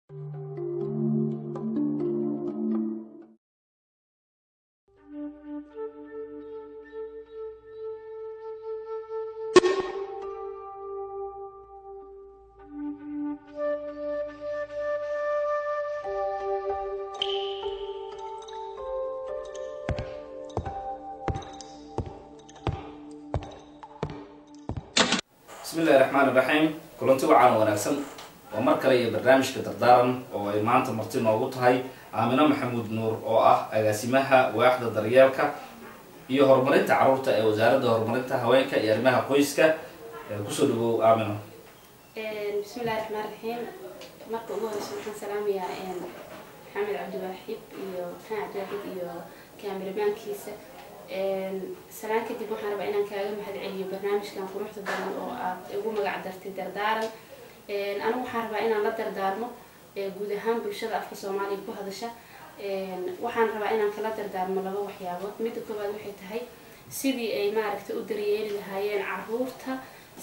Bismi illahi raxmaan iraxiim. Kulanti wacaana wanaagsan oo mar kale iyo barnaamijka Dardaaran oo ay maanta marti noogu tahay Aamino Maxamuud Nuur, oo ah agaasimaha waaxda daryeelka iyo horumarinta carruurta ee Wasaaradda Horumarinta Haweenka iyo Arrimaha Qoyska. Kusoo dhawow, Aamino. Bismi illahi raxmaan raxiim. Marka ugu horeysa waxaan salaamayaa Maxamed Cabdiwaaxid iyo Maxamed Cabdiwaaxid iyo kaameramankiisa. Salaan kadib, waxaan rabaa inaan kaaga mahad celiyo barnaamijkan quruxda badan oo aad ugu magac dartay Dardaaran. Anigu waxaan rabaa inaan la dardaarmo guud ahaan bulshada afka Soomaaliya ku hadasha. Waxaan rabaa inaan kala dardaarmo laba waxyaabood. Midda koowaad waxay tahay sidii ay maaragtay u daryeeli lahaayeen caruurta,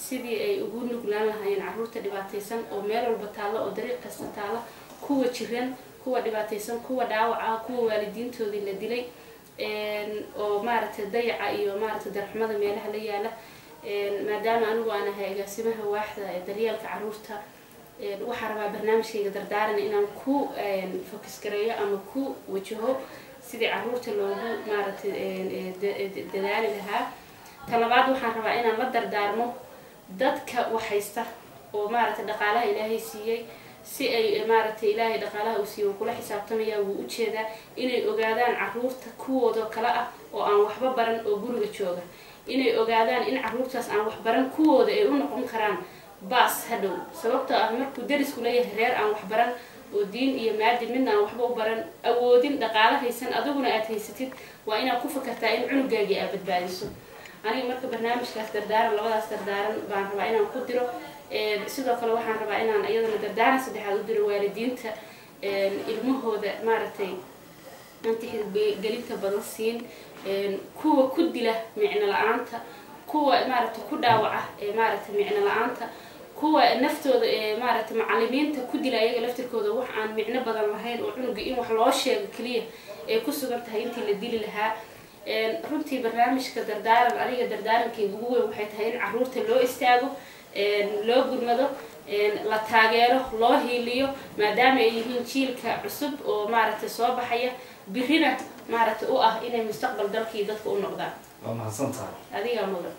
sidii ay ugu nuglaan lahaayeen caruurta dhibaataysan oo meel walba taalla, oo dariiq kasta taalla, kuwa jiran, kuwa dhibaataysan, kuwa dhaawaca, kuwa waalidiintoodii la dilay, oo maaragtay dayaca iyo maaragtay darxumada meelaha la yaala. Maadaama anigu aan ahay agaasimaha waaxda daryeelka caruurta, waxaan rabaa barnaamijkayga Dardaaran inaan ku focus gareeyo ama ku wajaho sidii caruurta loogu maaragtay dadaali lahaa. Ta labaad, waxaan rabaa inaan la dardaarmo dadka waxhaysta oo maaragtay dhaqaalaha Ilaahay siiyey, si ay maaragtay Ilaahay dhaqaalaha uu siiyey wuu kula xisaabtamaya, wuu ujeedaa, inay ogaadaan caruurta kuwooda kale ah oo aan waxba baran oo guriga jooga, inay ogaadaan in caruurtaas aan waxbaran kuwooda ay u noqon karaan baas hadhow. Sababtoo ah markuu derisku leeyahay reer aan waxbaran oo diin iyo maadi midna aan waxba u baran, awoodin, dhaqaalo haysan, adiguna aad haysatid, waa inaad ku fakartaa in cunugaagii aad badbaadiso. Aniga marka barnaamijkaas Dardaaran labadaas dardaaran baan rabaa inaan ku diro. Sidoo kale waxaan rabaa inaan iyadana dardaaran saddexaad u diro waalidiinta ilmahooda maaragtay aan tixgelinta badan siin, kuwa ku dila micno la-aanta, kuwa maaragtay ku dhaawaca ee maaragtay micno la-aanta, kuwa naftooda ee maaragtay macalimiinta ku dila ayaga laftirkooda wax aan micno badan lahayn, oo cunuga in wax loo sheego keliya ay ku sugan tahay intii la dili lahaa. Runtii barnaamijka Dardaaran aniga dardaarankeyga ugu weyn waxay tahay in caruurta loo istaago, loo gurmado, la taageero, loo hiiliyo, maadaama ay yihiin jiilka cusub oo maaragtay soo baxaya, birina maaragtay u ah inay mustaqbal dalkii dadka u noqdaan. Waa mahadsan tahay. Adigaa mudan.